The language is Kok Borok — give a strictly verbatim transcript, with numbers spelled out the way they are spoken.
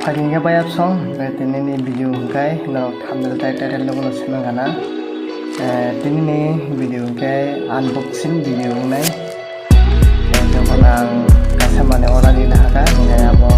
Sakhe hwnkhe bayapsong, hwnkhe tinini video hwnkhe norok thumbnail tai title logono swnam gana. Eh, tinini video hwnkhe unboxing video wngnai. Eh, jokhon ang kaisa manwi order rina hakha, hwnkhe abo